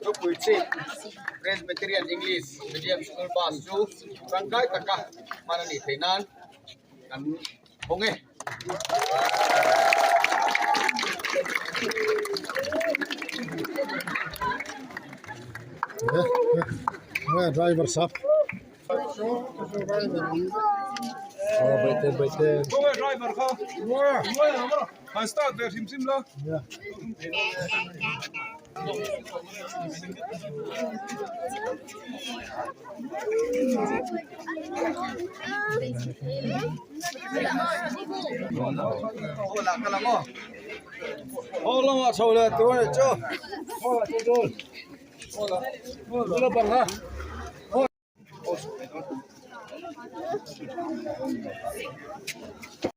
Thupui chhip Presbyterian English Medium School Bus chu tangkai taka hman a nih theih nan kan hawng e. Driver sap Driver kha han start ve hrim hrim la. Aw lama chho leh tur a nih chu.